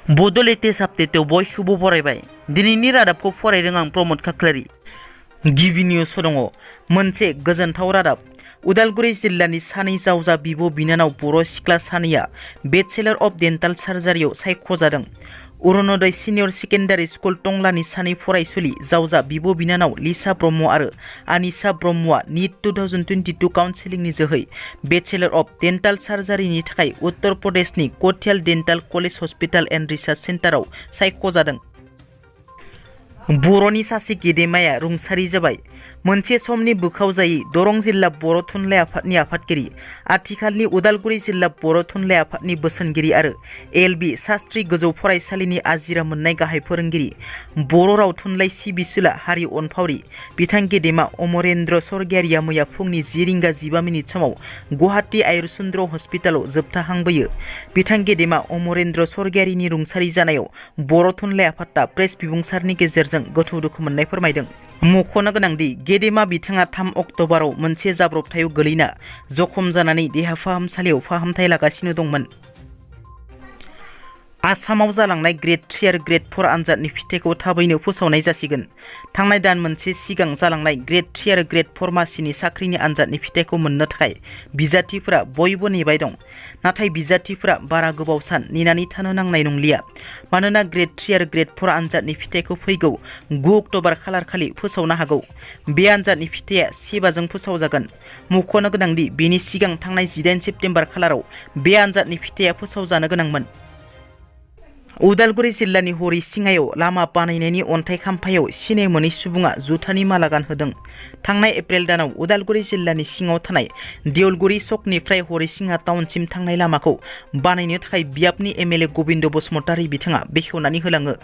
बड' लेटेस्ट आपडेटआव बयखौबो बरायबाय। दिनैनि रादाबखौ फरायदों आं प्रमद खाख्लारि। गिबि निउस दङ मोनसे गोजोनथाव रादाब। उदालगुरि जिल्लानि सानै जावजा बिब' बिनानाव बर' सिख्ला सानैया बेचेलर अफ डेन्टेल सार्जारियाव सायख'जादों। अरुणोदय सिनियर सेकेन्डारि स्कुल टंलानि सानै फरायसुलि जावजा बिब' बिनानाव लिसा ब्रह्म आरो आनिसा ब्रह्मआ नीट 2022 काउन्सिलिंनि जोहै बेचेलर अफ डेन्टेल सार्जारिनि थाखाय उत्तर प्रदेशनि Kothiwal dental college hospital and research सेन्टाराव सायख'जादों। बर'नि सासे गेदेमाया रुंसारि जाबाय। मोनसे समनि बोखावजायै दरं जिल्ला बर' थुनलाइ आफादनि आफादगिरि, आथिखालनि उदालगुरि जिल्ला बर' थुनलाइ आफादनि बोसोनगिरि आरो एल.बि. शास्त्री गोजौ फरायसालिनि आजिरा मोननाय गाहाय फोरोंगिरि, बर' राव थुनलाइ सिबिसुला हारि अनफावरि बिथां गेदेमा अमरेन्द्र स्वर्गियारिया मैया फुंनि 10:15 समाव गुवाहाटी आयुर्चन्द्र हस्पिटालाव जोबथाहांबोयो। बिथां गेदेमा अमरेन्द्र स्वर्गियारिनि रुंसारि जानायाव बर' थुनलाइ आफादआ प्रेस बिबुंसारनि गेजेरजों गोथौ दुखु मोननाय फोरमायदों। मख'नो गोनांदि गेदेमा बिथाङा 3 अक्ट'बराव मोनसे जाब्रबथायाव गोलैना जखम जानानै देहा फाहामसालियाव फाहामथाय लागासिनो दंमोन। आसामाव जालांनाय ग्रेड 3 आरो ग्रेड 4 आनजादनि फिथाइखौ थाबैनो फोसावनाय जासिगोन। थांनाय दान मोनसे सिगां जालांनाय ग्रेड 3 आरो ग्रेड 4 मासिनि साख्रिनि आनजादनि फिथाइखौ मोननो थाखाय बिजाथिफोरा बयबो नेबाय दं। नाथाय बिजाथिफोरा बारा गोबाव सान नेनानै थानो नांनाय नंलिया। मानोना ग्रेड 3 आरो ग्रेड 4 आनजादनि फिथाइखौ फैगौ 9 अक्ट'बर खालारखालि फोसावनो हागौ। बे आनजादनि फिथाइया सेबाजों फोसावजागोन। मख'नो गोनांदि बेनि सिगां थांनाय 18 सेप्तेम्बर खालाराव बे आनजादनि फिथाइया फोसावजानो गोनांमोन। उदालगुरि जिल्लानि हरिसिङायाव लामा बानायनायनि अन्थाइ खाम्फायाव सिनाय मोनै सुबुङा जुथानि माला गानहोदों। थांनाय एप्रिल दानाव उदालगुरि जिल्लानि सिङाव थानाय देउलगुरि सकनिफ्राय हरिसिङा टाउनसिम थांनाय लामाखौ बानायनो थाखाय बियाबनि एमएलए गबिन्द बसुमतारी बिथाङा बेखेवनानै होलाङो।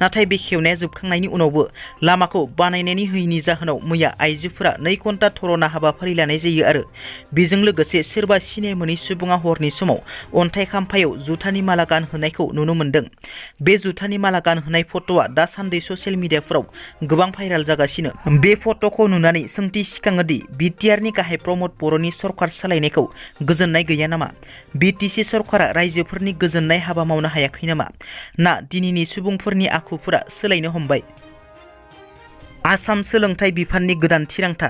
नाथाय बेखेवनाया जोबखांनायनि उनावबो लामाखौ बानायनानै होयैनि जाहोनाव मैया आइजोफोरा 2 घन्टा धरना हाबाफारि लानाय जायो आरो बेजों लोगोसे सोरबा सिनाय मोनै सुबुङा हरनि समाव अन्थाइ खाम्फायाव जुथानि माला गानहोनायखौ नुनो मोन्दों। बे जुथानि माला गानहोनाय फट'आ दासान्दि ससियेल मिडियाफोराव गोबां भाइराल जागासिनो। बे फट'खौ नुनानै सोंथि सिखाङोदि बिटिआरनि गाहाय प्रमद बर'नि सरकार सालायनायखौ गोजोननाय गैया नामा? बिटिसि सरकारा रायजोफोरनि गोजोननाय हाबा मावनो हायाखै नामा? ना दिनैनि सुबुंफोरनि आखुफोरा सोलायनो हमबाय? आसाम सोलोंथाइ बिफाननि गोदान थिरांथा।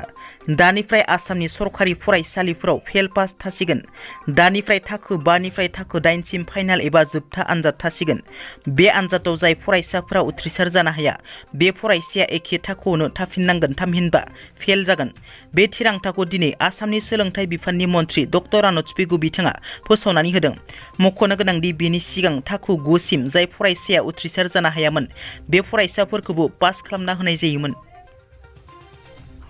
दानिफ्राय आसामनि सरकारि फरायसालिफोराव फेल पास थासिगोन। दानिफ्राय थाखो 5 निफ्राय थाखो 8 सिम फाइनाल एबा जोबथा आनजाद थासिगोन। बे आनजादाव जाय फरायसाफोरा उथ्रिसार जानो हाया बे फरायसाया एखे थाखोआवनो थाफिननांगोन, थामहिनबा फेल जागोन। बे थिरांथाखौ दिनै आसामनि सोलोंथाइ बिफाननि मन्थ्रि डक्टर आनन्द पेगु बिथाङा फोसावनानै होदों। मख'नो गोनांदि बेनि सिगां थाखो 9 सिम जाय फरायसाया उथ्रिसार जानो हायामोन बे फरायसाफोरखौबो पास खालामना होनाय जायोमोन।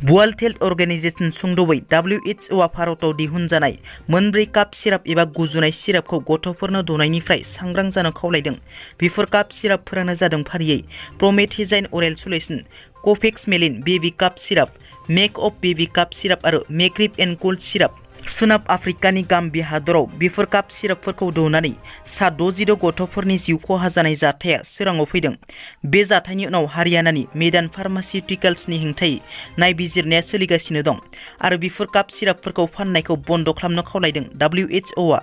वर्ल्ड हेल्थ अर्गेनाइजेशन सुंद'यै WHO भारताव दिहुनजानाय 4 काप सिराप एबा गुजुनाय सिरापखौ गथ'फोरनो दौनायनिफ्राय सांग्रां जानो खावलायदों। बेफोर काप सिरापफोरानो जादों फारियै प्रमेथेजाइन अरेल सल्युशन, क'भेक्स मेलिन baby cough syrup, make of baby cough syrup आरो मेक्रिप एन्ड कुल सिराप। सोनाब आफ्रिकानि गाम्बी हादराव बेफोर काप सिरापफोरखौ दौनानै सा 66 गथ'फोरनि जिउ खहा जानाय जाथाया सोराङाव फैदों। बे जाथायनि उनाव हारियानानि मेदान फार्मासिउटिकेल्सनि हेंथायै नायबिजिरनाया सोलिगासिनो दं आरो बेफोर काप सिरापफोरखौ फाननायखौ बन्द' खालामनो खावलायदों WHOआ।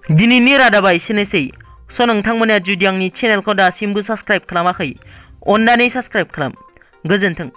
दिनैनि रादाबा एसेनोसै। नोंथांमोना जुदि आंनि चेनेलखौ दासिमबो साबस्क्राइब खालामाखै, अन्नानै साबस्क्राइब खालाम। गोजोन्थों।